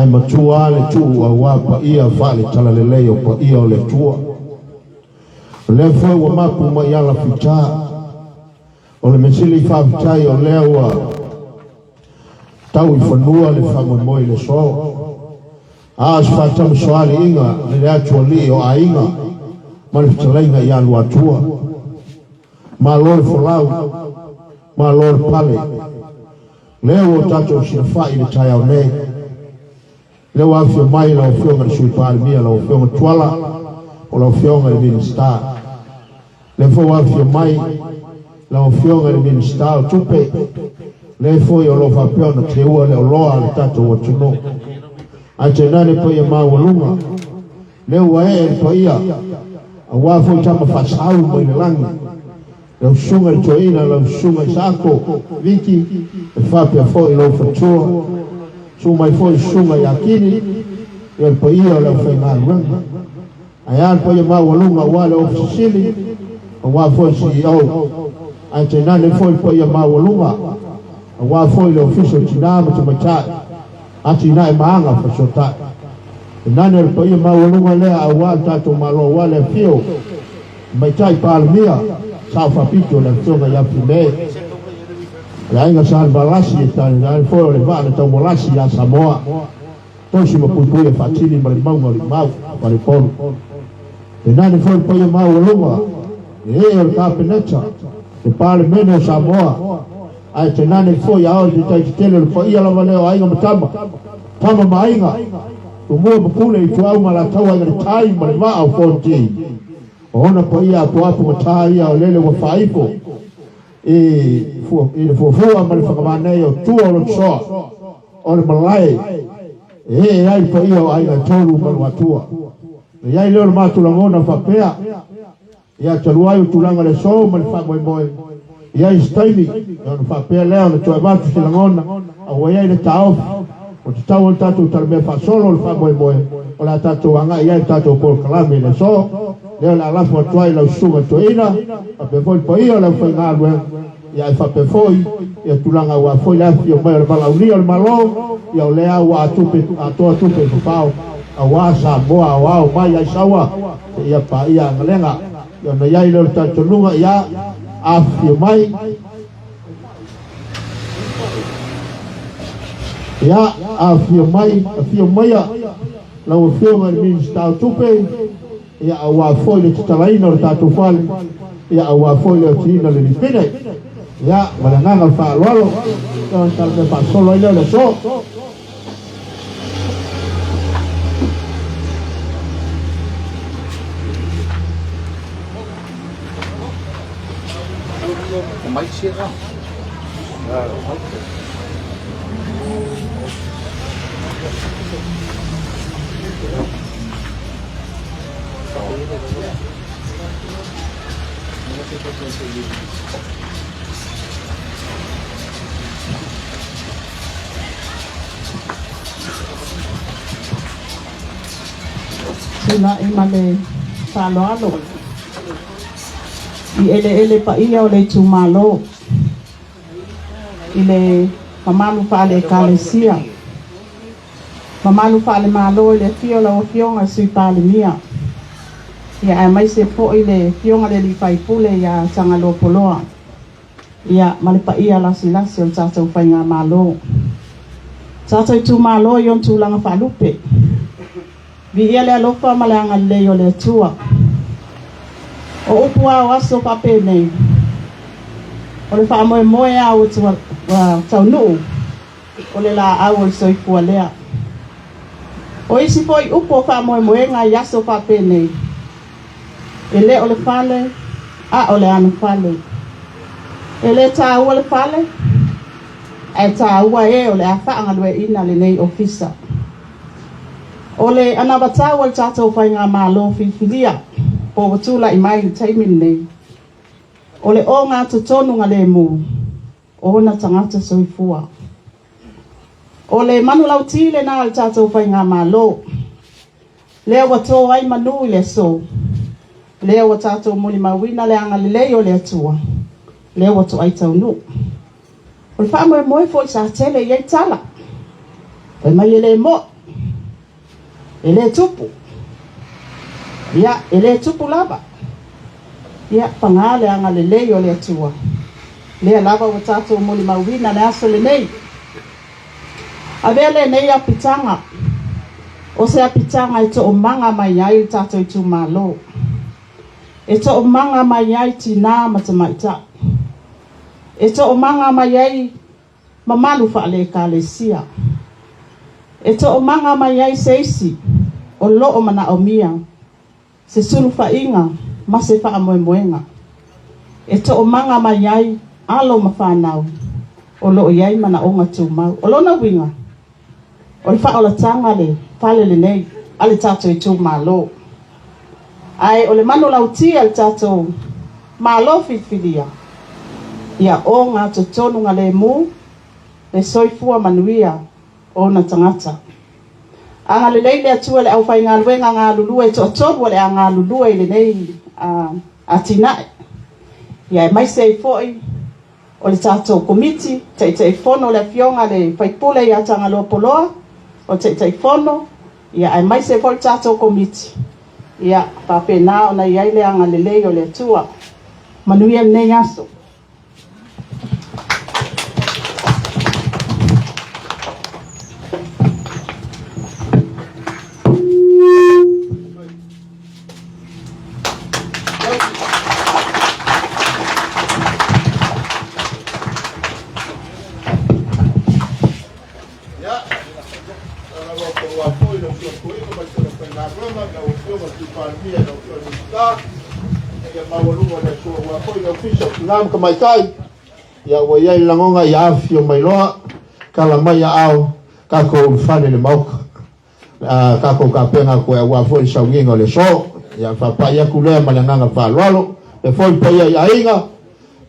Ae matua lava le tuu aua paia faale-talalelei o paia o le Atua. O lea foi ua mapu mai alafita, o le measili faafetai o lea ua tau i fanua le faamoemoe i le aso. A o se faatamasoaliiga i le atualii o aiga ma le fetalaiga ia Luatua. Malo le folau, malo le pale. Lea ua tatou silafai i le taeao nei, lea ua afio mai lau Afioga i le Sui Palemia, lau Afioga Tuala, o lau Afioga i le Minisita. Lea foi ua afio mai lau Afioga i le Minisita o Tupe, lea foi o lo o faapea ona teua le oloa a le tatou atunuu. Ae tainane paia maualuga, lea ua ee le paia, aua foi tama faasau mai le lagi, Lau Susuga i le Toeaina, lau Susuga Isaako Viki, e faapea foi lou faletua. Susu mai foi le Susuga ia Kini, ia le paia o le aufaigaluega. Ae a le paia maualuga aua le Ofisa Sili, aua foi le CEO. Ae tainane foi le paia maualuga aua foi le Ofisa o Tina ma Tamaitai, Atinae ma Aga Faasotai. Tainane o le paia maualuga lea aua le tatou Malo aua le afio Tamaitai Palemia, Sao Faapito le Afioga ia Fiame, le Aiga Salevalasi e tainane foi o le vaa na taumolasi ia Samoa, tausi ma puipuia faatini ma le mauga o Limau, Faleupolu. Tainane foi le paia maualuga i ee o le Kapeneta, le Palemene o Samoa, ae tainane foi a oe le taitai tetele o le paia lava lea o Aiga ma Tama, Tama ma Aiga, Tumua ma Pule, Ituau ma Alataua, Aiga i le Tai ma le Vaa o Fonoti. O ona paia apoapo ma tā ia o lele ua faaifo i le fuafua ma le fagavanei o tua o Lotosoa, o le malae e ee ai le paia o aiga e tolu ma Luatua. Na i ai lea o le matou lagona faapea, Ia talu ai o tulaga o le aso ma le faamoemoe, i ai se taimi, ona faapea lea ona toe avatu se lagona, a ua i ai le taofi, ua tatau ona tatou talamea faasolo le faamoemoe o le a tatou agai i ai le tatou polokalame i le aso lea o le a lafo atu ai i lau susuga i le toeaina, faapea foi le paia o le aufaigaluega, ia ae faapea foi ia tulaga aua foi le afifio mai o le valaaulia o le Malo, ia o lea ua tupe atoa tupe i fafao aua Samoa aoao mai ai saua seia paia agalega. Ia ona i ai lea o le talitonuga ia afifio mai, ia afifio mai, afio maia lau Afioga i le Minisita o Tupe, ia aua foi le tatalaina o le tatou fale, ia aua foi le otiina o le lipine. Ia, ma le agaga o le faaaloalo, ia ona talamea faasolo ai lea o le aso. Tulai ma le faaaloalo i eleele paia o le itumalo i le mamalu faale-Ekalesia. Mamalu faale-Malo i le afio o lau Afioga i le Sui Palemia, ia aemaise foi le Afioga i le Alii Faipule ia Tagaloa Poloa, ia ma le paia lasilasi o le tatou Faigamalo. Tatou itumalo i ona tulaga faalupe, viia le alofa ma le agalelei o le Atua. O upu lava o aso faapenei, o le faamoemoe lava ua taunuu, O le laau o le soifua lea. O isi foi upu o faamoemoega i aso faapenei, E le o le fale, a o le anofale. E le taua le fale, ae taua e o le a faagalueaiina lenei ofisa. O le anavatau a le tatou Faigamalo filifilia po ua tulai mai i le taimi lenei, o le ogatotonu lemu o ona tagata soifua. O le manulauti lena a le tatou Faigamalo, lea ua to ai manu i le aso, lea ua tatou molimauina le agalelei o le Atua, lea ua toai taunuu. O le faamoemoe foi sa tele i ai tala, fai mai e le mo'i. E lē tupu, ia, e lē tupu lava. Ia, pagā le agalelei o le Atua, lea lava ua tatou molimauina le aso lenei. Avea lenei apitaga, o se apitaga e toomaga mai ai le tatou itumalo, e toomaga mai ai tinā ma tamaitai, e toomaga mai ai mamalu faale-Ekalesia, e toomaga mai ai se isi o loo manaomia se sulufaiga ma se faamoemoega, e toomaga mai ai alo ma fanau o loo i ai manaoga tumau. O lona uiga, o le faaolataga le fale lenei a le tatou itumalo. Ae o le manulauti a le tatou Malo filifilia, ia ogatotonu galemu le soifua manuia o ona tagata. Agalelei le Atua i le aufaigaluega galulue e toatolu o le a galulue i lenei atinae. Ia aemaise ai foi o le tatou Komiti, Taitaifono le Afioga i le sui usufono ia Tagaloa Poloa, o le Taitaifono, ia aemaise foi le tatou Komiti, ia faapena ona i ai le agalelei o le Atua. Manuia lenei aso. Tina ma tamaitai, ia ua i ai le lagona ia afifio mai loa, tala mai aao, tatou ulufale i le Maota. A tatou tapena atu ai aua foi le sauniga o le aso. Ia faapai atu lea ma le agaga faaaloalo, e foi le paia i aiga,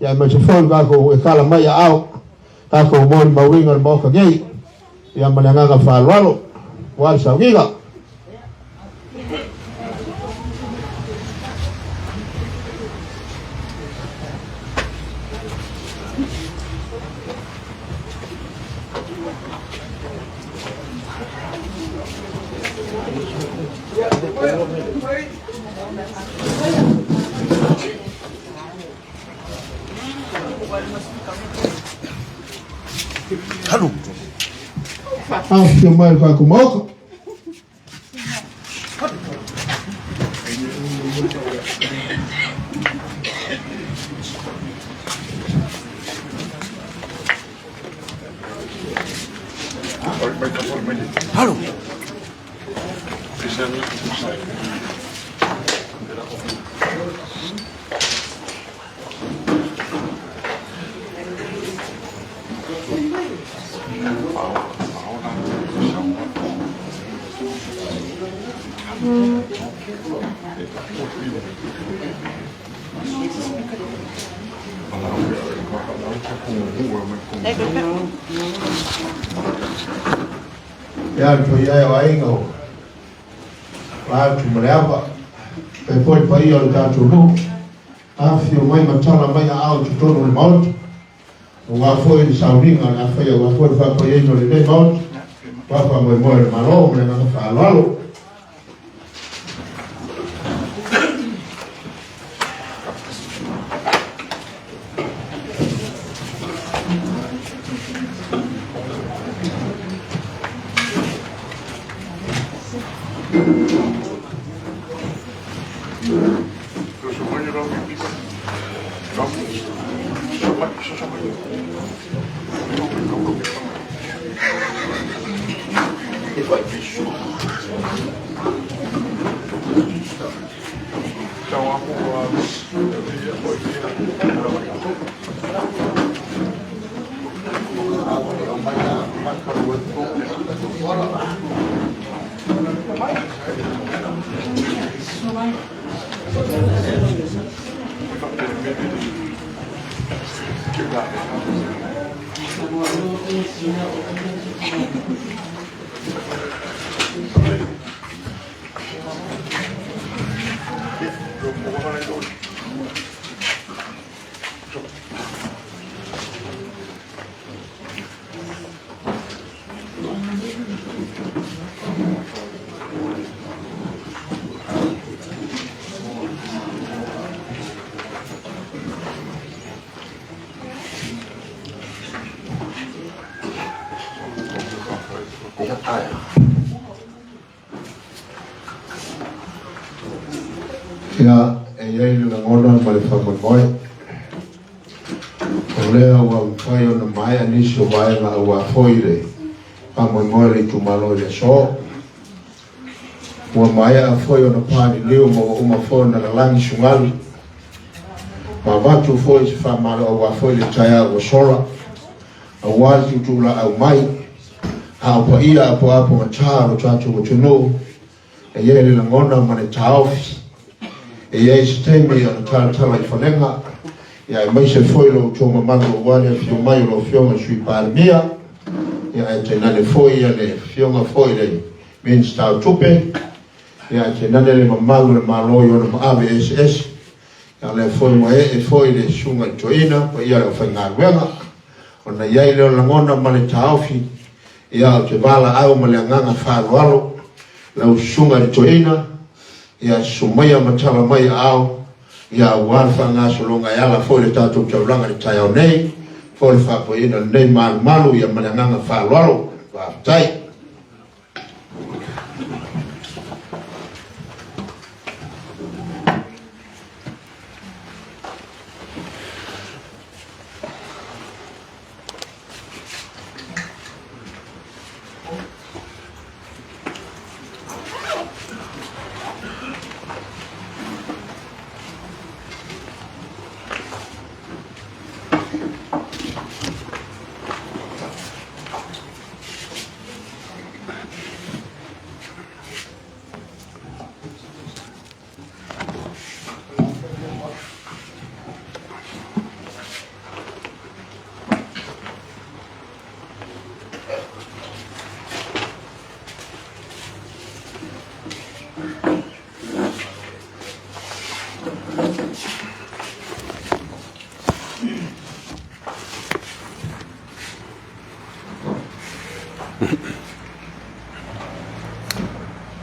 ia aemaise foi le tatou e tala mai aao, tatou molimauina le Maota nei, ia ma le agaga faaaloalo, aua le sauniga. Afifio mai le tatou Maota. Ia le paia e o aiga o Latu ma Leava, e foi le paia o le tatou nuu, afifio mai ma tala mai aao i totonu o le Maota, aua foi le sauniga o le a faia, aua foi le faapaiaina o lenei Maota, aua faamoemoe o le Malo ma le agaga faaaloalo. Ia, e i ai le lagona ma le faamoemoe, o lea ua mafai ona maea nisi o vaega aua foi le faamoemoe o le itumalo i le aso. Ua maea foi ona paliliu ma ua uma foi ona lalagi sugalu, ma avatu foi se faamalo aua foi le taeao ua sola, aua le tuutuulaau mai, a o paia apoapogata o lo tatou atunuu. E i ai le lagona ma le taofi, e i ai se taimi ona talatala i falega, ia aemaise foi lo outou mamalu aua le afio mai o lau Afioga i le Sui Palemia, ia ae tainane foi le Afioga foi i le Minisita o Tupe, ia ae tainane le mamalu o le Malo i ona maave eseese. Ia o lea foi ua ee foi le susuga i le Toeaina, paia o le aufaigaluega. Ona i ai lea o le lagona ma le taofi, ia ou te valaau ma le agaga faaaloalo lau susuga i le Toeaina, ia susu maia ma tala mai aao, ia aua le faagasologa e ala foi i le tatou taulaga i le taeao nei, foi le faafoeina o lenei malumalu, ia ma le agaga faaaloalo. Faafetai.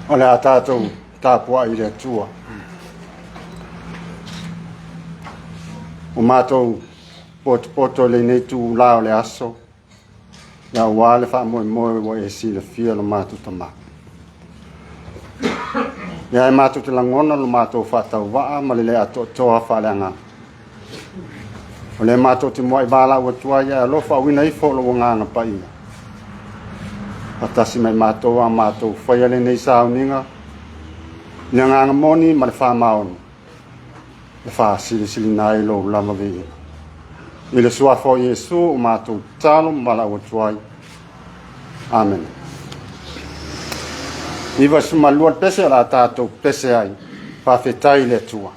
O le a tatou tapuai i le Atua. O matou potopoto i lenei itulā o le aso, aua le faamoemoe ua e silafia lo matou tama. Ia e matou te lagona lo matou faatauvaa ma le le atoatoa faaleagaga. O lea matou te muai valaau atu ai, ae alofa auina ifo lou agaga paia. Faatasi mai matou a matou faia lenei sauniga, i le agaga moni ma le faamaoni, e faasilisiliina ai lou lava viiga. I le suafa o Iesu o matou tatalo ma valaau atu ai. Amene. 92 le pese o le a tatou pese ai. Faafetai i le Atua.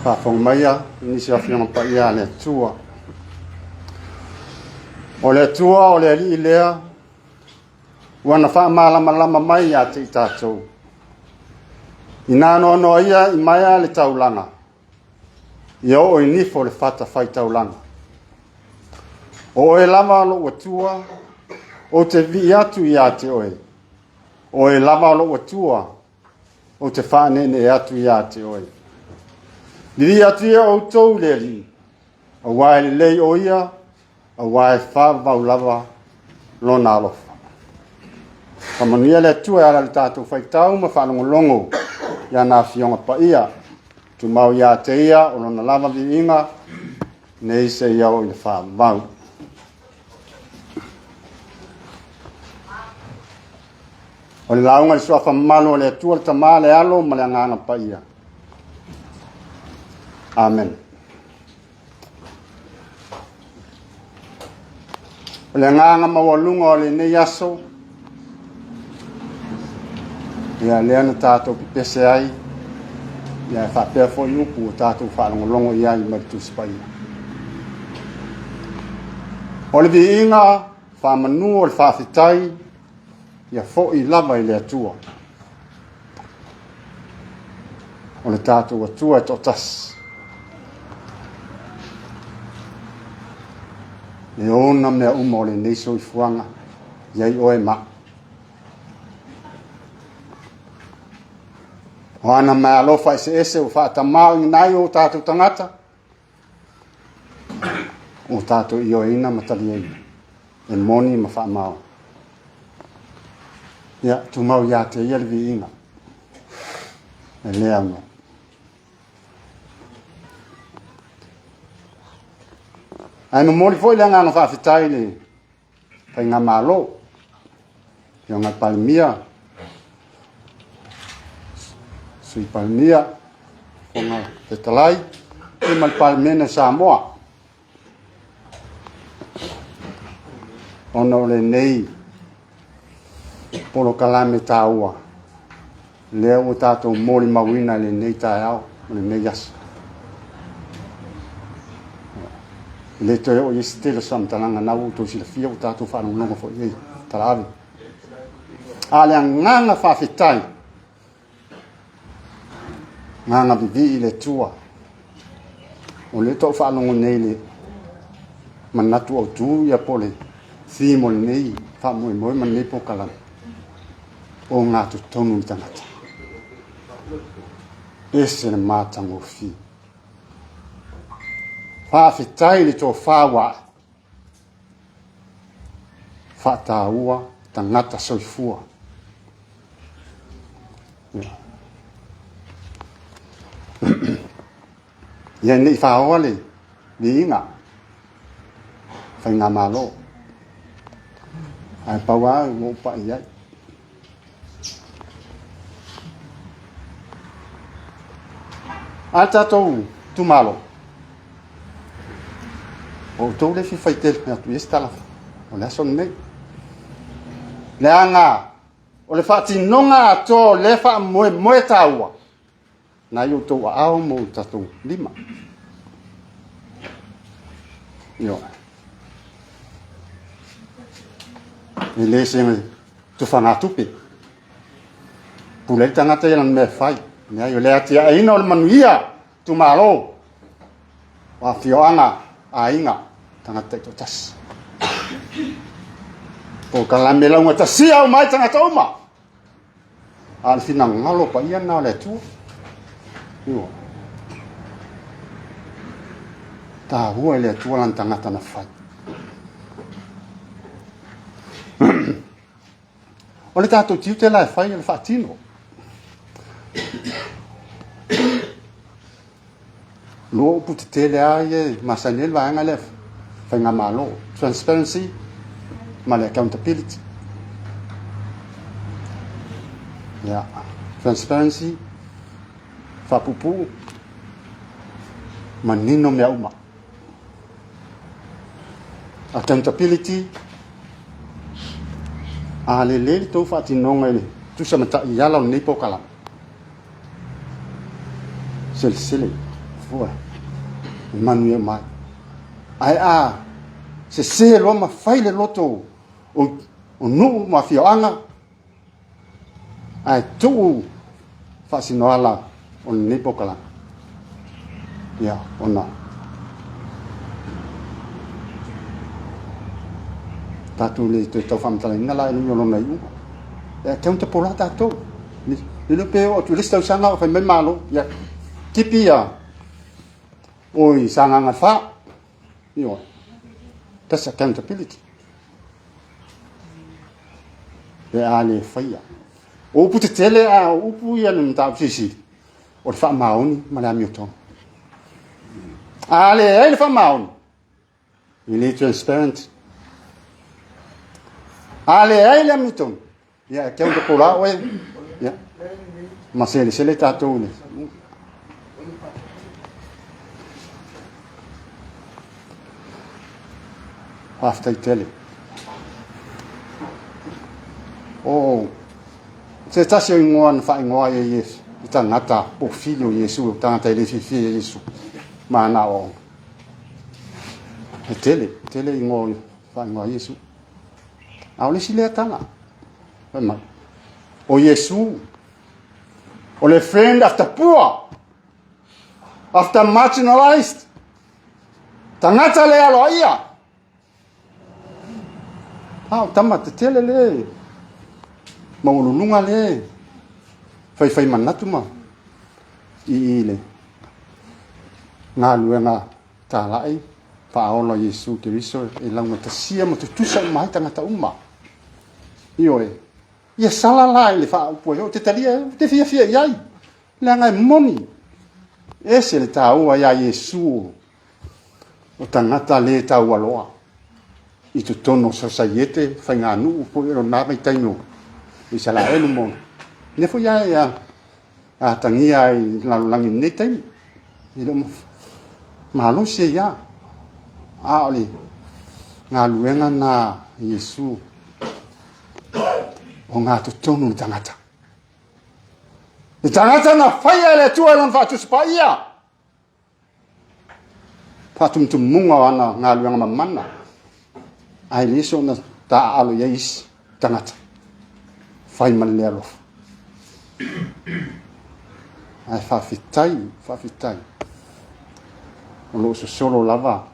Faafofoga maia nisi o Afioga Paia a le Atua. O le Atua o le Alii lea ua na faamalamalama mai ia te i tatou. Ina noanoa ia i maea le taulaga, ia oo i nifo le fata faitaulaga. O oe lava lou Atua, ou te vivii atu ia te oe. O oe lava lou Atua, ou te faaneenee atu ia te oe. Vivii atu ia outou i le Alii, auā e lelei o ia, auā e faavavau lava lona alofa. Faamanuia le Atua e ala i le tatou faitau ma faalogologo i ana Afioga Paia. Tumau ia te ia o lona lava viiga, nei seia oo i le faavavau. O le lauga i le suafa mamalu o le Atua, le Tama, le Alo ma le Agaga Paia. Amen. O le agaga maualuga o lenei aso, ia lea na tatou pepese ai, ia e faapea foi upu ua tatou faalogologo i ai mai le Tusi Paia. O le viiga faamanu o le faafetai, ia foi lava i le Atua. O le tatou Atua e toatasi. E ona mea uma o lenei soifuaga, i ai oe ma. O ana meaalofa eseese ua faatamao ai o tatou tagata, o tatou ioeina ma taliaina e moni ma faamaoni. Ia, tumau ia te ia le viiga e le aunoa. Ae momoli foi le agaga faafetai i le Faigamalo, Afioga i le Palemia, Sui Palemia, Fofoga Fetalai, ma le Palemene o Samoa. Ona o lenei polokalame taua, lea ua tatou molimauina i lenei taeao ma lenei aso. E le toe oo i ai se tele o se faamatalaga, na ua outou silafia, ua tatou faalogologo foi i ai talaave. A o le agaga faafetai, agaga vivii i le Atua, o lea tau faalogo nei le manatu autu ia po o le theme o lenei faamoemoe ma lenei polokalame, o gatotonu le tagata. Ese le matagofie. Faafetai le tofa ua ae. Faataua tagata soifua. Ia ne i faoa le viiga faigamalo. Ae pau lava ua ou pai i ai. A le tatou itumalo, o outou le fia fai tele atu i ai se tala o le aso lenei. Leaga o le faatinoga atoa o lea faamoemoe taua, na i outou aao ma o tatou lima. Ioe. E le se tufagatupe. Pule ai le tagata ia lana mea e fai. Leai, o le atiaeina o le manuia, itumalo, o afioaga, aiga, tagata taitoatasi. Polokalame laugatasia uma ai tagata uma. A o le finagalo paia lena o le Atua. Ioe. Taua i le Atua lana tagata na fai. O le tatou tiute la e fai o le faatino. Lua upu tetele lava ia e masani ai le vaega lea faigamalo, transparency ma le accountability. Ia, transparency, faapuupuu, manino mea uma. Accountability, a lelei le tou faatinoga i le tusa ma taiala o lenei polokalame, selesele, Atua e manuia uma ai. Ae a sese loa ma fai le loto o, o nuu ma afioaga, ae tuu faasinoala o lenei polokalame. Ia, ona tatou le toe tau faamatalaina la i luga o lona iuga. E accountable la tatou. Le le pe o atu i le isi tausaga o fai mai malo. Ia, tipi ia o i Sagaga 4. Ioe. That's accountability. Pe a le faia. O upu tetele a o upu ia le mataupu silisili, o le faamaoni ma le amiotonu. A leai le faamaoni, e le transparent. A leai le amiotonu, ia e accountable la oe. Ia, ma selesele tatou i le Faafetai tele. O se tasi o igoa na faaigoa ai e Iesu, i tagata po o fili o Iesu, o tagata e le fiafia ia Iesu ma ana aoaoga. E tele, tele igoa faaigoa ai Iesu. A o le isi lea tala, fai mai, o Iesu, o le friend of the poor, of the marginalized, tagata le aloaia. A o tama tetele le, maualuluga le, faifai manatu ma i i le galuega talai faaola Iesu Keriso e laugatasia ma tutusa uma ai tagata uma. Ioe, ia sala la i le faaupu ai, ou te talia, ou te fiafia i ai, leaga e moni, ese le taua iā Iesu o tagata le taualoa i totonu o sosaiete faiganuu foi o lona vaitaimi o Isaraelu mo lea foi a atagia ai i lalolagi i lenei taimi. E le o malosi ai lava, a o le galuega lena a Iesu o gatotonu le tagata. Le tagata na faia e le Atua i lona faatusi paia, faatumutumuga o ana galuega mamana, ae le soona taaalo i ai isi tagata, fai ma le le alofa. Ae faafetai, faafetai, o lo o sosolo lava.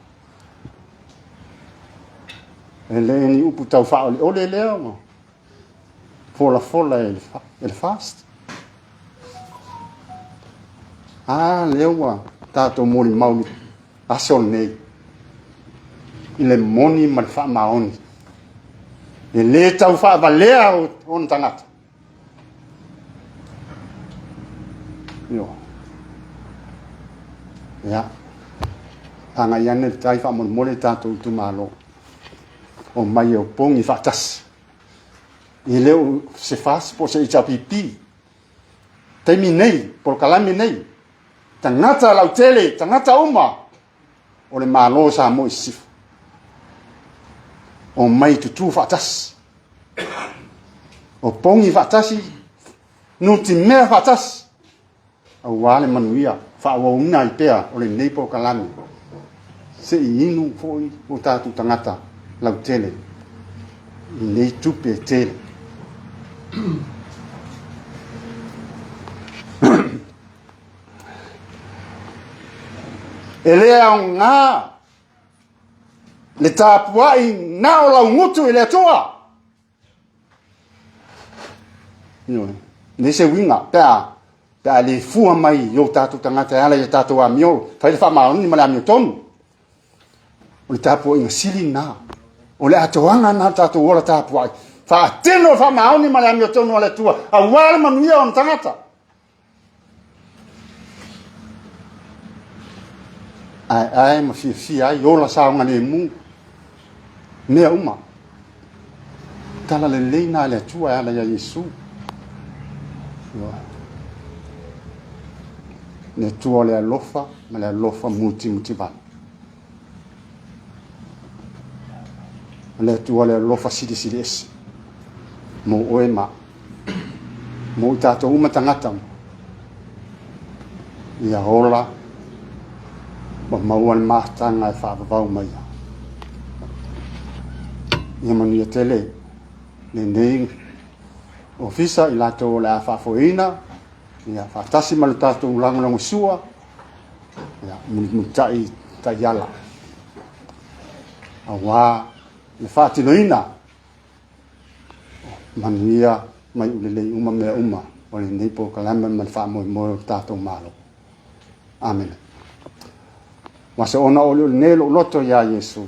E le ni upu tau faaoleole lea, ua folafola e le FAST. A lea ua tatou molimau i le aso lenei i le moni ma le faamaoni. E le tau faavalea ona tagata. Ioe. Ia. Agai ane le tai faamolemole le tatou itumalo. O mai e opogi faatasi. E le o se FAST po o se HRPP. Taimi nei, polokalame nei, tagata lautele, tagata uma o le Malo o Samoa i Sisifo. O mai tutū faatasi. O pogi faatasi, nutimea faatasi. Aua le manuia faaauauina ai pea o lenei polokalame, se i inu foi o tatou tagata lautele i nei tupe e tele. E le aoga le tapuai na o laugutu i le Atua. Ioe. Le se uiga, pe a, pe a le fua mai i o tatou tagata e ala i a tatou amio, fai le faamaoni ma le amiotonu. O le tapuaiga sili lena. O le atoaga lena o le tatou ola tapuai. Faatino le faamaoni ma le amiotonu a le Atua, aua le manuia o ona tagata. Ae ae ma fiafia ai, ola saogalemu, mea uma. Tala lelei na le Atua e ala ia Iesu. Le Atua o le alofa ma le alofa mutimutivale. O le Atua o le alofa silisili ese mo oe ma mo i tatou uma tagata ia ola Ua maua le mafutaga e faavavau mai ai. Ia manuia tele lenei ofisa i latou o le a faafoeina, ia faatasi ma le tatou lagolagosua, ia mulimulita'i taiala aua le faatinoina o manuia ma iu lelei uma mea uma o lenei polokalame ma le faamoemoe o le tatou Malo. Amene. Ua soona olioli nei lou loto iā Iesu.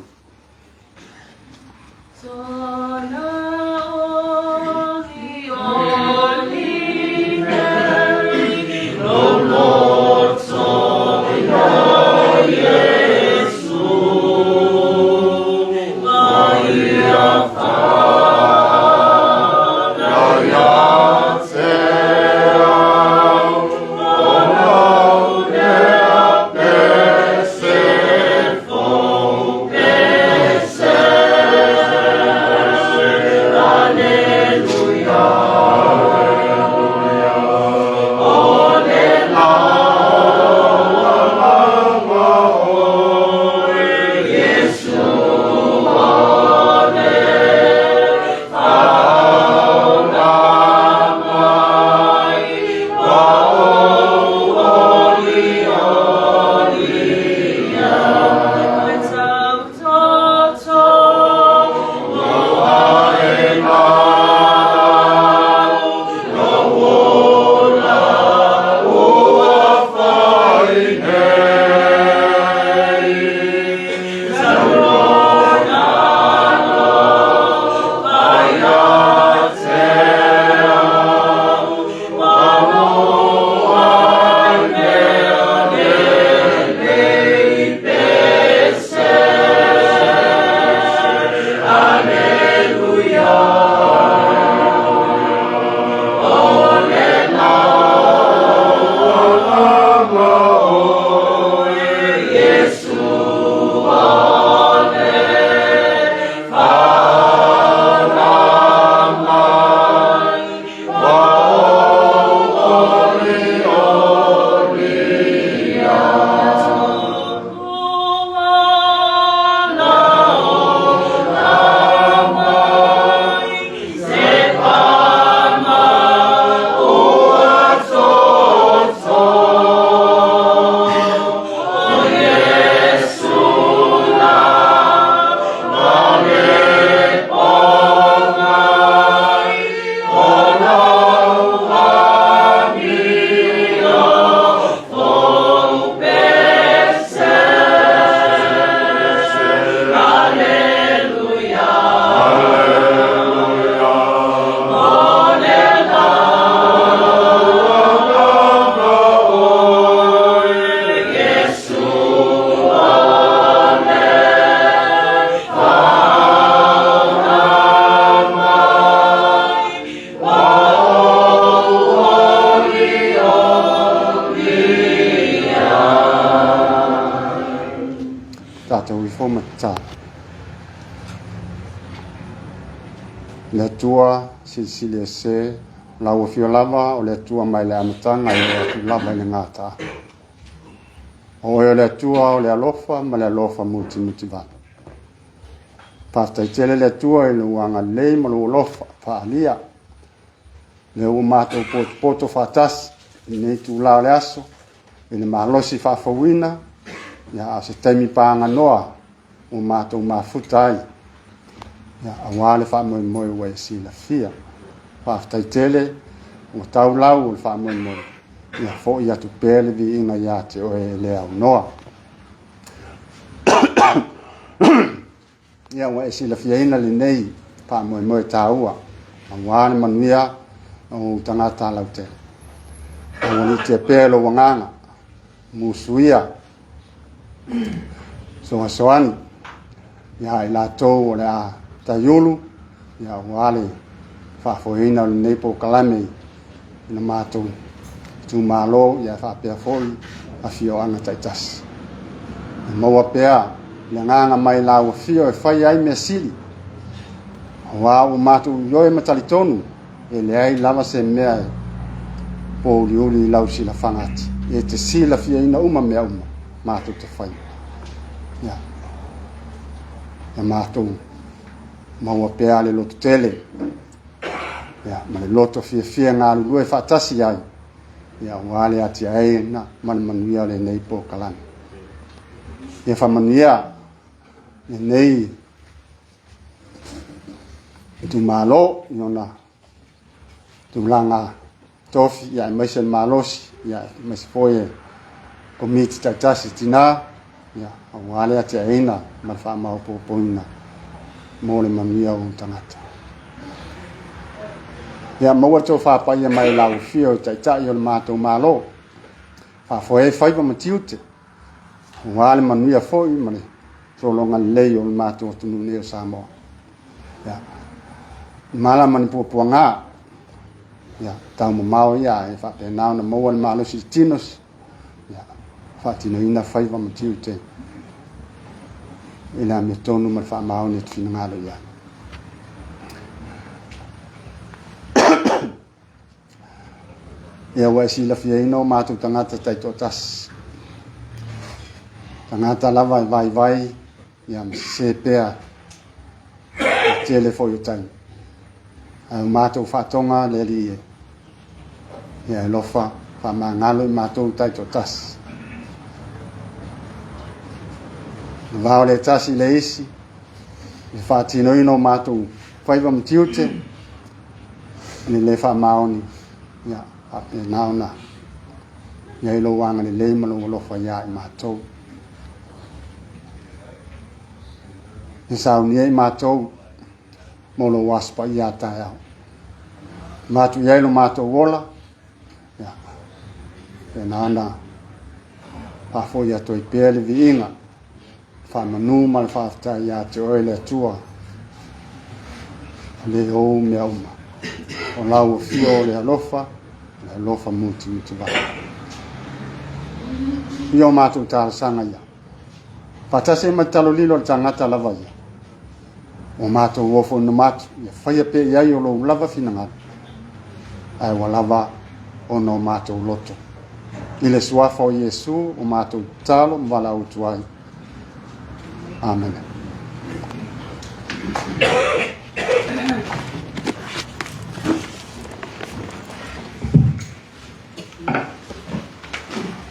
Tatou ifo ma tatalo. Le Atua silisili ese, lau afio lava o le Atua mai le amataga e oo atu lava i le gata. O oe o le Atua o le alofa ma le alofa mutimutivale. Faafetai tele le Atua i lou agalelei ma lou alofa faaalia. Lea ua matou potopoto faatasi i lenei itula o le aso i le malosi faafouina, ia, a o se taimi paganoa ua matou mafuta ai, ia, aua le faamoemoe ua e silafia. Faafetai tele ua tau lau o le faamoemoe, ia foi atu pea le viiga ia te oe e le aunoa. Ia ua e silafiaina lenei faamoemoe taua aua le manuia o ou tagata lautele. Aualiitia pea lou agaga, musuia, soasoani ia i latou o le a taiulu ia aua le faafoeina o lenei polokalame i le matou itumalo ia faapea foi afioaga taitasi. E maua pea le agaga mai lau afio e fai ai mea sili, aua ua matou ioe ma talitonu e leai lava se mea e pōuliuli i lau silafaga ati, e te silafiaina uma mea uma matou te faia. Ia, ia matou maua pea le lototele, ia, ma le loto fiafia e galulue faatasi ai, ia, aua le atiaeina ma le manuia o lenei polokalame. Ia faamanuia lenei itumalo i ona tulaga tofi, ia, aemaise le malosi, ia, aemaise foi e komiti taitasi tinā, ia, aua le atiaeina ma le faamaopoopoina mo le manuia o tagata. Ia maua le tofa paia mai lau afio i taitai o le matou Malo, faafoe ai faiva ma tiute, aua le manuia foi ma le sologa lelei o le matou atunuu nei o Samoa. Ia, mala ma ni puapuaga, ia, taumamao ia e faapena ona maua le malosi i tino, ia, faatinoina faiva ma tiute i le amiotonu ma le faamaoni e te finagalo i ai. Ia ua e silafiaina o matou tagata taitoatasi. Tagata lava e vaivai ia ma sese pea i tele foi o taimi. Ae o matou faatoga le Alii e. Ia e alofa faamagalo i matou taitoatasi. Le va o le tasi i le isi, le faatinoina o matou faiva ma tiute, le le faamaoni, ia faapena ona i ai lou agalelei ma lou alofa iā i matou. E saunia i matou mo lou aso paia a taeao. Matu i ai lo matou ola, ia, faapena ona faafoi atu ai pea le viiga, faamanu ma le faafetai ia te oe le Atua, o le ou mea uma. O lau afio o le alofa, o le alofa mutimutivai. Ia o matou talosaga ia. Faatasi ai ma le talolilo a le tagata lava ia. Ua matou ofo ina atu, ia faia pea i ai o lou lava finagalo, ae ua lava ona o matou loto. I le suafa o Iesu o matou tatalo ma valaau atu ai. Amene.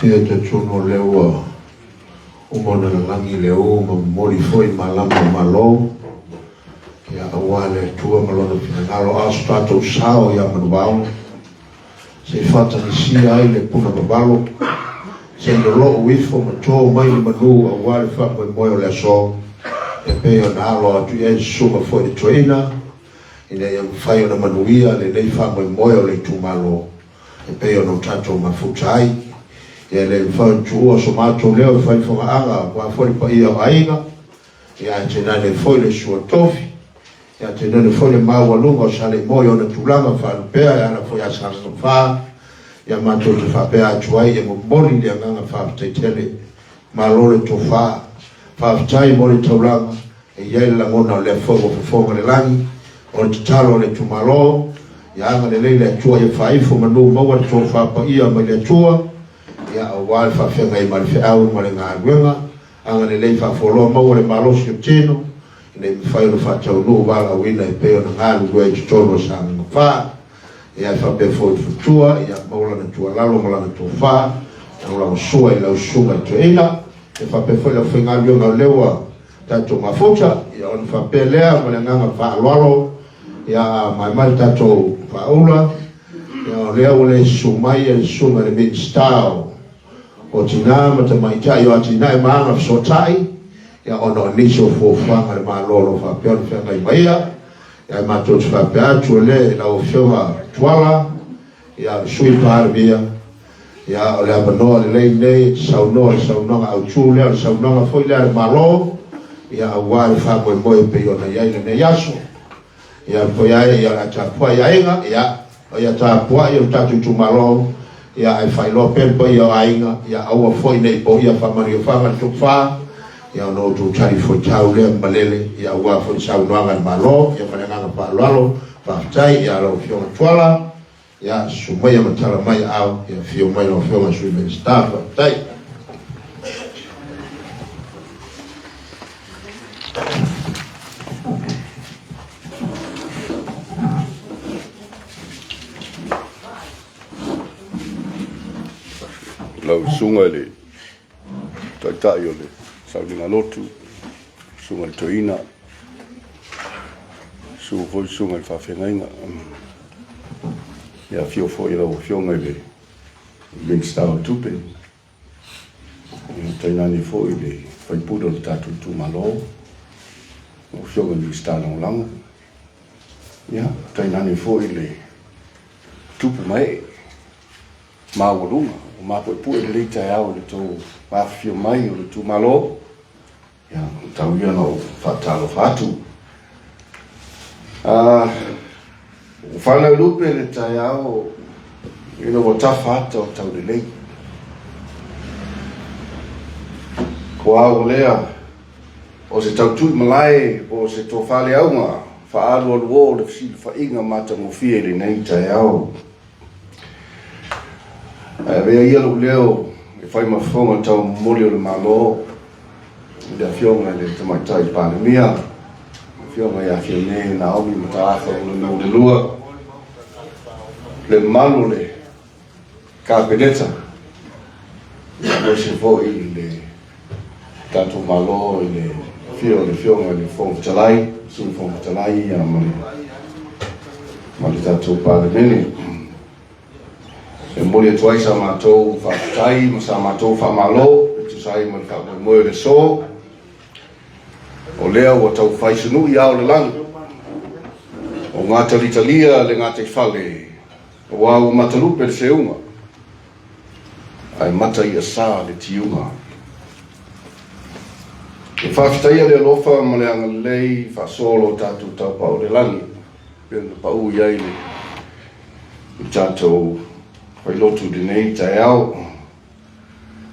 Ia talitonu o lea ua uma ona lalagi le ū ma momoli foi malama o Malo, ia aua le Atua ma Lona finagalo, a o so tatou sao ia Manuvao, se i faatagisia ai le puna vavalo, se i lolou ifo ma to mai le manu aua le faamoemoe o le aso, e pei ona alo atu i ai le susuga foi le toeaina, ina ia mafai ona manuia lenei faamoemoe o le itumalo e pei ona o tatou mafuta ai. Ia e le mafai ona tuua so matou leo e fai fagaaga aua foi le paia o aiga, ia ae tainane foi le sua tofi, ia tainane foi le maualuga o Saleimoa i ona tulaga faalupea e ala foi ia Sagaga ia matou te faapea atu ai e momoli le agaga faafetai tele. Malo le tofa. Faafetai mo le taulaga. E i ai le lagona o lea foi ua fofoga le lagi, o le tatalo a le itumalo, ia agalelei le Atua ia faaifo manu maua le tofa paia mai le Atua, ia aua le faafeagai ma le feau ma le galuega, agalelei faafoloa maua le malosi o tino, ina ia mafai ona faataunuu valaauina e pei ona galulue ai i totonu o Sagaga 4. Ia e faapea foi le futua, ia maua lana tuualalo ma lana tofa, lagolagosua i lau susuga i toeaina, ia faapea foi le aufaigaluega o lea ua tatou mafuta, ia ona faapea lea ma le agaga faaaloalo, ia maemae le tatou faaula, ia o lea ua le susu mai le susuga i le Minisita o Tina ma Tamaitai o Atinae ma Agafesootai, ia ona o nisi o fuafuaga a le Malo o lo o faapea ona feagai ma ia, ia matou te faapea atu o lea i lau Afioga Tuala, ia le Sui Palemia, ia o le avanoa lelei lenei e te saunoa i le saunoaga autu lea, o le saunoaga foi lea a le Malo, ia aua le faamoemoe e pei ona i ai lenei aso. Ia foi ai, ia o le a tapuai aiga, ia o ia tapuai o le tatou itumalo, ia ae faailoa pea le paia o aiga, ia aua foi ne i poia faamanuiafaga le tofa, ia ona outou talifuaitau lea ma malele, ia aua foi le saunoaga a le Malo, ia ma le agaga faaaloalo, faafetai, ia lau Afioga Tuala, ia susu maia ma tala mai aao, ia afio mai lau Afioga i le Sui Minisita, faafetai. Lau Susuga i le Taitai o le Sauniga Lotu, Susuga i le Toeaina, susu foi Susuga i le Faafeagaiga. Ia afio foi lau Afioga i le Minisita o Tupe, ia tainane foi le sui usufono o le tatou itumalo, lau Afioga i le Minisita Lagolago, ia tainane foi le tupu ma ee maualuga ua mapuepue lenei taeao i le tou afifio mai o le itumalo. Ia, tau ia na ou faatalofa atu. Ua fanau lupe le taeao ina ua tafa ata o taulelei. Ko au lea o se tautui malae po o se tofaleauga faaalualuo o le fesilafaiga matagofie i lenei taeao. Ae avea ia lou leo e fai ma fofoga tau momoli o le Malo i le Afioga i le Tamaitai Palemia, le Afioga ia Fiame Naomi Mataafa Mulinuu II, le mamalu o le Kapeneta, aemaise foi le tatou Malo i le afio o le Afioga i le Fofoga Fetalai, Sui Fofoga Fetalai ma le tatou Palemene. E momoli atu ai sa matou faafetai ma sa matou faamalo e tusa ai ma le faamoemoe o le aso, o lea ua tau fai sunui ao le lagi, o gatalitalia le gataifale, aua ua matalupe le seuga, ae mata ia sa le tiuga. E faafetaia le alofa ma le agalelei faasoa o lo tatou taupao i le lagi, pei ona pau i ai le tatou failotu i lenei taeao.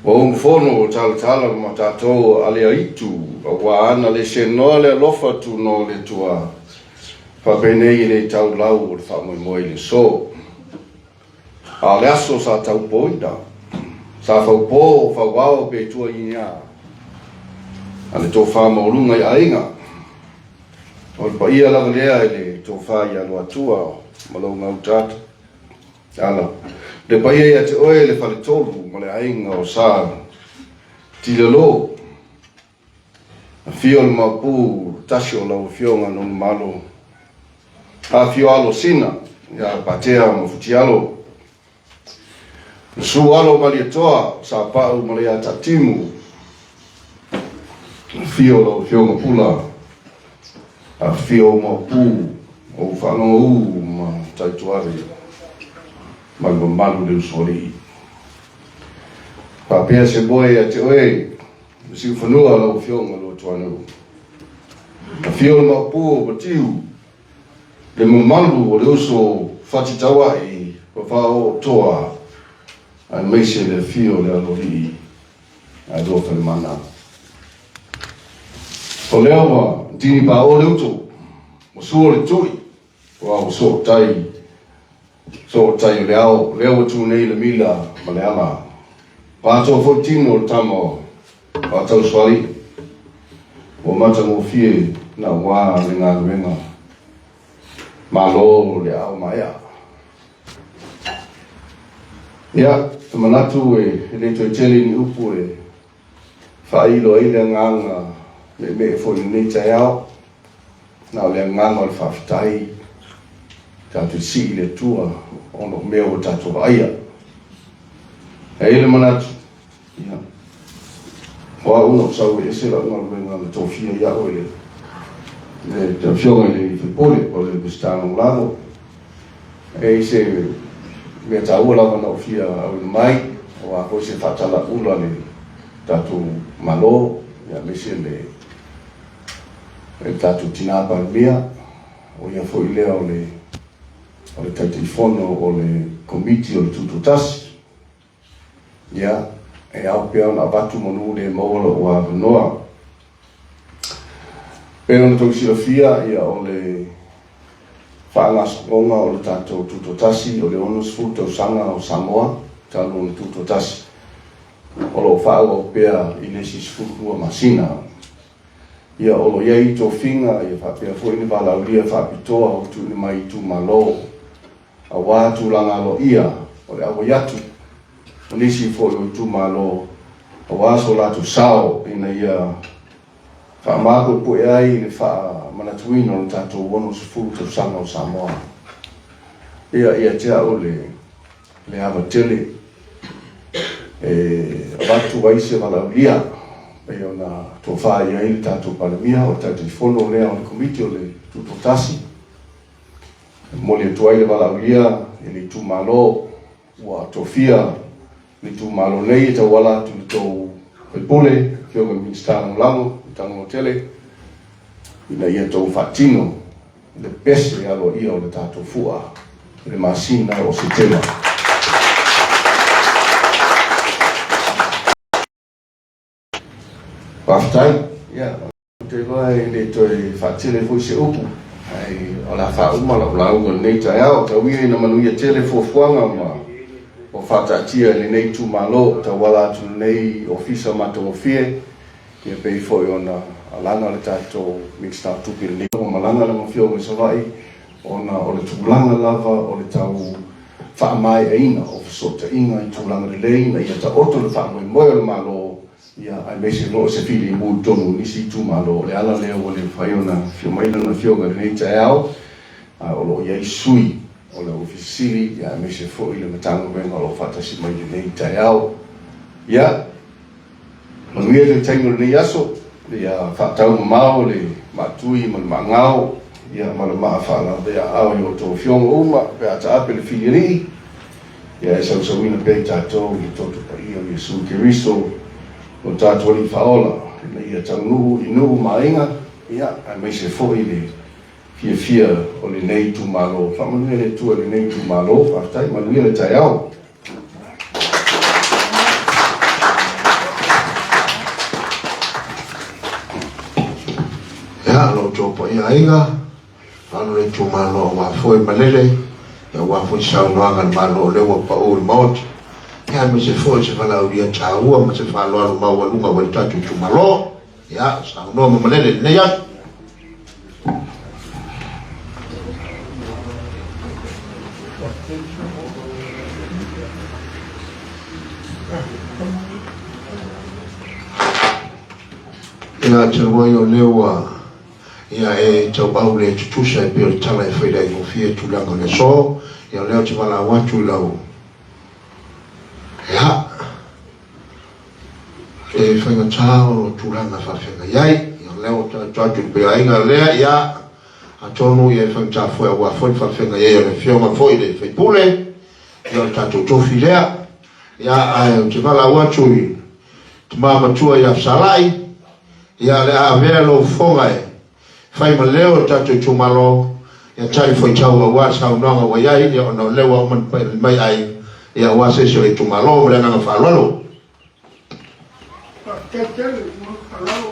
Ua umufono o talatala ma tatou aleaitu, aua ana le senoa le alofa tunoa o le Atua, faapenei e le taulau o le faamoemoe i le aso. A o le aso sa taupoina, sa faupo fauao pe tuaiina a le tofa maualuga i aiga. O le paia lava lea i le tofa ia Luatua ma lou gautaata. Ala, le paia ia te oe le faletolu ma le aiga o Sa Tilalo. Afio le Maopu tasi o lau Afioga Nonumalo. Afio alo Sina ia Patea ma Futialo. Susu alo Malietoa, Sapau ma Leatatimu. Afio lau Afioga Pula, afio Maopu o Faalogo ma Taituave ma le mamalu le usoalii. Faapea se moe ia te oe, le siufanua lau Afioga Luatuanuu. Afio le Maopu o Matiu, le mamalu o le uso Fatitauai ma Faaootoa, aemaise le afio o le Aloalii ae Falemana. O lea ua tini pao le uto, ua sua le tui, ua sootai, sootai o le ao, lea ua tu nei le mila ma le ala. Pātoa foi tino o le tama o Tausuali, ua matagofie na ua le galuega. Malo le ao maea. Ia, te manatu e le toe tele ni upu e faailo ai le agaga meemee foi i lenei taeao. Na o le agaga o le faafetai, tatou sii le Atua ona o mea ua tatou vaaia. E i ai le manatu, ia, o au na ou sau e ese lau galuega na tofia ia'u e le Afioga i le sui usufono o le Minisita Lagolago. E i se mea taua lava na ou fia auina mai, aua foi se faatalaula le tatou Malo, aemaise le tatou Tina Palemia, o ia foi lea o le Taitaifono o le Komiti o le Tutoatasi. Ia, e ao pea ona avatu manu le maua lou avanoa. Pei ona tou silafia, ia, o le faagasologa o le tatou Tutoatasi o le 60 tausaga o Samoa talu ona tutoatasi, o lo o faaauau pea i le isi 12 masina. Ia, o lo o i ai tofiga, ia faapea foi ni valaaulia faapitoa ua tuuina mai i itumalo, aua tulaga aloaia o le auai atu. ma nisi foi o itumalo aua so latou sao ina ia faamapuepue ai le faamanatuina o le tatou 60 tausaga o Samoa. Ia, ia te au le, le ava tele e avatu ai se valaaulia pei ona tofa i ai le tatou Palemia, o le Taitaifono lea o le Komiti o le Tutoatasi. E momoli atu ai le valaaulia i le itumalo ua tofia le itumalo nei e tauala atu i le tou faipule, Afioga i le Minisita Lagolago, Tagaloa Tele, ina ia tou faatino le pese aloaia o le tatou fua i le masina o Setema. Faafetai. Ia, ou te iloa e le toe faatele foi se upu, ae o le a faauma lau lauga i lenei taeao. Tau ia ina manuia tele fuafuaga ma ua faataatia e lenei itumalo e tauala atu i lenei ofisa matagofie, ia pei foi ona alaga le tatou Minisita o Tupe i lenei ua malaga lau Afioga i Savaii ona o le tulaga lava o le tau faamaeaina o fesootaiga i tulaga lelei ina ia taoto le faamoemoe o le Malo, ia, aemaise foi o se filemu i totonu o nisi itumalo. O le ala lea ua le mafai ona afio mai lana Afioga i lenei taeao, a o lo o i ai sui o le Ofisa Sili, ia, aemaise foi le Matagaluega o lo o faatasi mai i lenei taeao. Ia, manuia le taimi o lenei aso, ia faataumamao le maatui ma le maagao, ia ma le maa faalaveaao i outou afioga uma pe a taape le filialii, ia e sausauina pea i tatou i le toto paia o Iesu Keriso, lo tatou Alii Faaola, ina ia taunuu i nuu ma aiga, ia, aemaise foi le fiafia o lenei itumalo. Faamanuia le Atua i lenei itumalo. Faafetai, manuia le taeao. Ia, lo outou paia aiga, faalu le itumalo aua foi malele, ia aua foi saunoaga a le Malo o lea ua pau i le Maota. Ia, aemaise foi se valaaulia taua ma se faaaloalo maualuga ua i le tatou itumalo. Ia, saunoa ma malele i lenei aso. Ia, talu ai o lea ua ia e tauau le tutusa e pei o le tala e fai aigofie tulaga o le aso, ia o lea ou te valaau atu i lau ia e faigata o lo tulaga faafeagai ai. Ia o lea ua tatou atu i le paiaiga lea, ia atonu ia e faigata foi aua foi le faafeagai ai o le afioga foi le faipule, ia o le tatou tofi lea. Ia ae ou te valaau atu i tama matua ia Fesalai, ia o le a avea lou fofoga e fai ma leo o le tatou itumalo, ia tali fuaitau aua le saunoaga ua i ai, ia ona o lea ua uma ona pai mai ai, ia aua se isi o le itumalo. Ma le agaga faaaloalo. Faafetai tele mo le faaaloalo.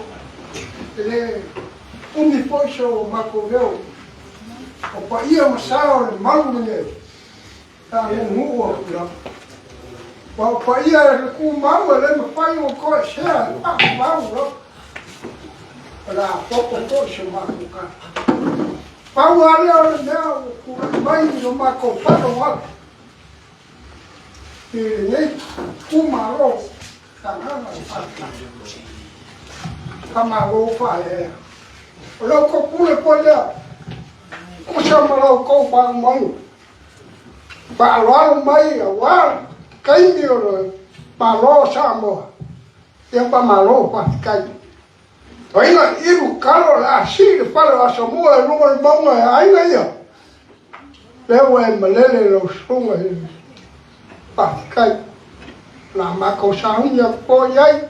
E le umi foi so matou leo, o paia ma sa o le malu lenei, sa nuunuu atu lava. Aua o paia e le tumau e le mafai ona toesea e faamau lava. O le a popo foi so matou tala. Pau lava lea o le mea ua tulai mai i lo matou faalogo atu i lenei itumalo Sagaga o Faafetai. Faamalo faaeaea. O la outou pule foi lea, tusa ma la outou faalumaina. Faaaloalo mai aua taimi o le Malo o Samoa. Ia faamalo faafetai. Aiga ilu talo o le a sii le fale o Asamua i luga o le mauga e aiga ia. Lea ua e malele lau susuga i le faafetai. O le a matou sauni atu foi i ai,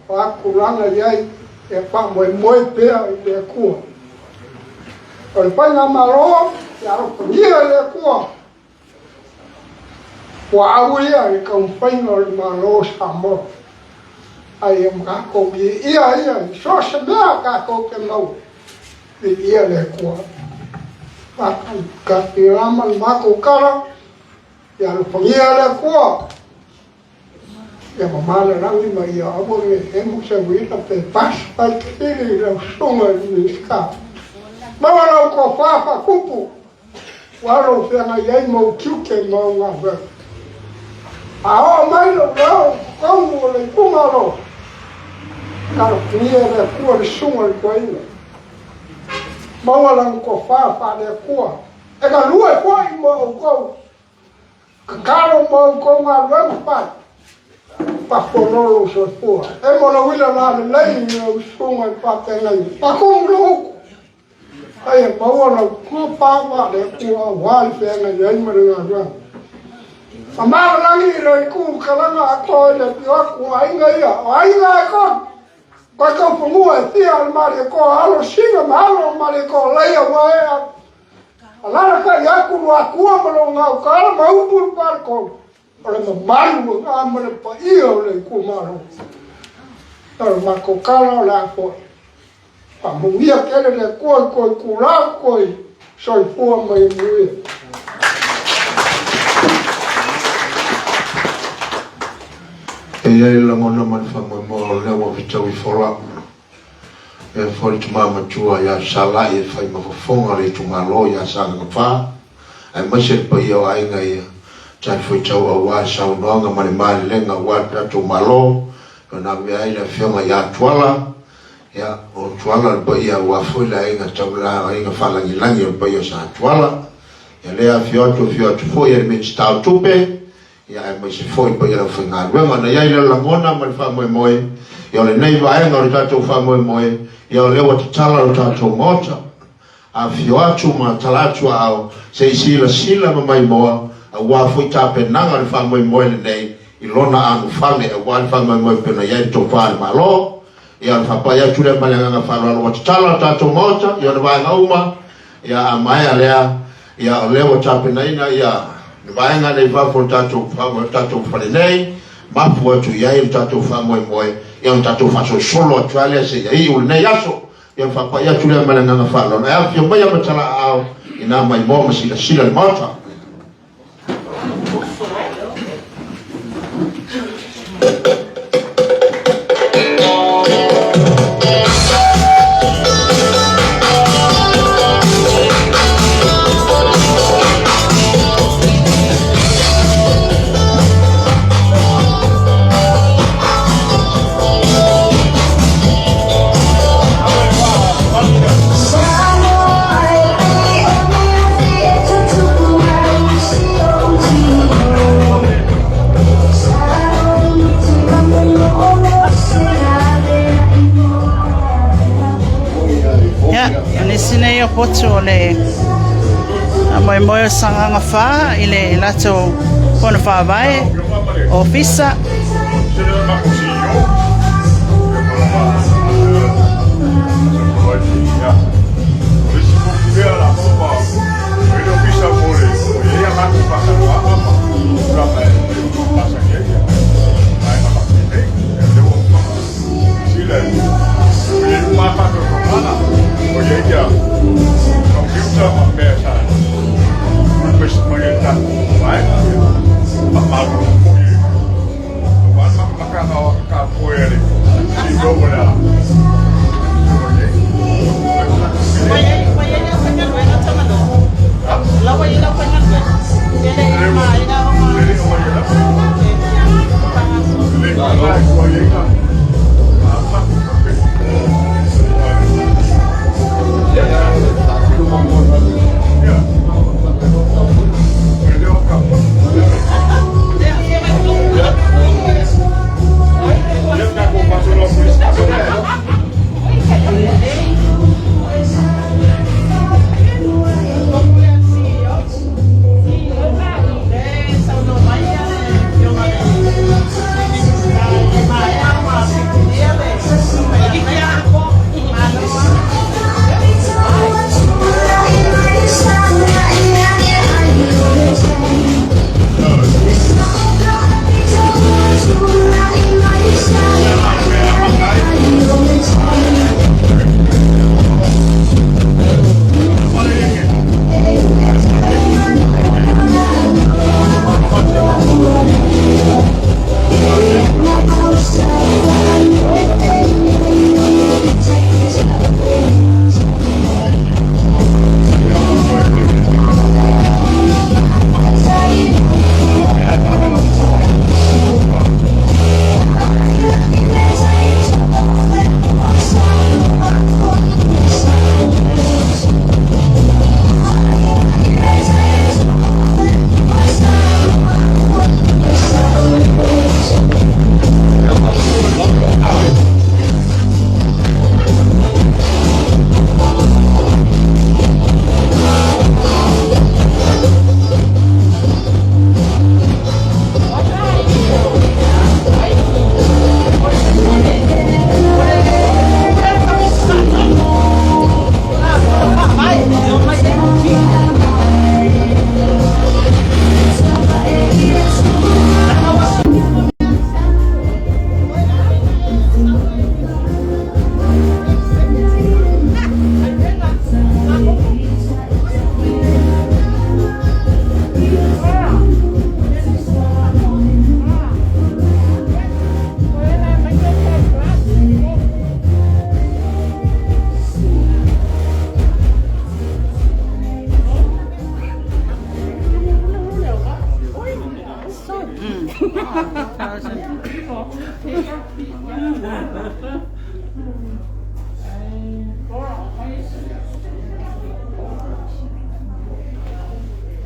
o a tulaga i ai, ia faamoemoe pea i le Atua. O le faigamalo, ia alofagia e le Atua, ua au ia i le taumafaiga o le Malo o Samoa. Ae ia matou viia ia i so o se mea tatou te maua, viia le Atua. Faataatia ma le matou tala, ia alofagia le Atua. Ia mamā le lagi ma ia aua ne i hemo se uila pe pasi faitili i lau susuga i le Minisita. Maua lau tofa faatupu, ua lou feagai ai ma ou tiute ma ou galuega. A oo mai lou leo i totonu o le itumalo, talofigia e le Atua le susuga i le toeaina, maua lana tofa faale-Atua e galue foi mo outou, tatalo mo outou galuega fai, faafono lou soifua. E mo le uila lalelei i lau susuga i le faafeagaiga, faatumu lou utu, a ia maua lau tofa faale-Atua aua le feagai ai ma le galuega. Famalelagi i le itu talaga atoa i le afio atu o aiga ia, o aiga e tolu, toe taufanua e fia o le Malietoa, alo o Sina ma alo o le Malietoa, leia ua e alalatai atu Luatua ma lona gautaala ma upu i le faletolu, o le mamalu lena ma le paia o le itumalo. O le matou tala o le a foi. Faamanuia tele le Atua i toe itula ma toe soifua ma ia manuia. E i ai le lagona ma le faamoemoe o lea ua fetaui fola e foi le tama matua ia Salai e fai ma fofoga o le itumalo ia Sagaga 4, aemaise le paia o aiga ia talifuaitau aua le saunoaga ma le malelega aua le tatou Malo ona avea ai le afioga ia Tuala. Ia, o Tuala le paia aua foi le aiga taulā, aiga faalagilagi o le paia o Sa Tuala. Ia lea afio atu foi e le Minisita o Tupe, ia aemaise foi le paia o le aufaigaluega. Ona i ai lea o le lagona ma le faamoemoe, ia o lenei vaega o le tatou faamoemoe, ia o lea ua tatala lo tatou Maota. Afio atu ma tala atu aao se i silasila ma maimoa aua foi tapenaga o le faamoemoe lenei i lona anofale aua le faamoemoe pei ona i ai le tofa a le Malo. Ia, o le faapai atu lea ma le agaga faaaloalo ua tatala le tatou Maota i ona vaega uma. Ia, a maea lea, ia o lea ua tapenaina ia le vaega nei fafo o le tatou, tatou fale nei, mapu atu i ai le tatou faamoemoe, ia ona tatou faasolosolo atu lava lea seia iu lenei aso. Ia, o le faapai atu lea ma le agaga faaaloalo. Ae afifio maia ma talaaao ina maimoa ma silasila le Maota. Ia, o nisi nei o potu o le moemoe o Sagaga 4 i le latou fono faavae ofisa.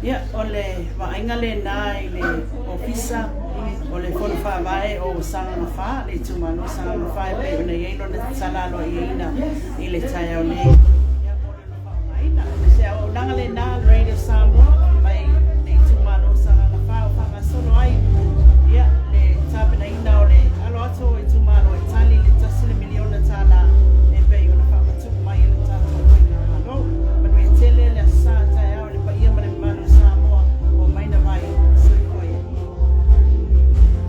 Ia, o le vaaiga lena i le Ofisa o le Fono Faavae o Sagaga 4, le itumalo o Sagaga 4 e pei ona i ai lona tatala aloaiaina i le taeao nei.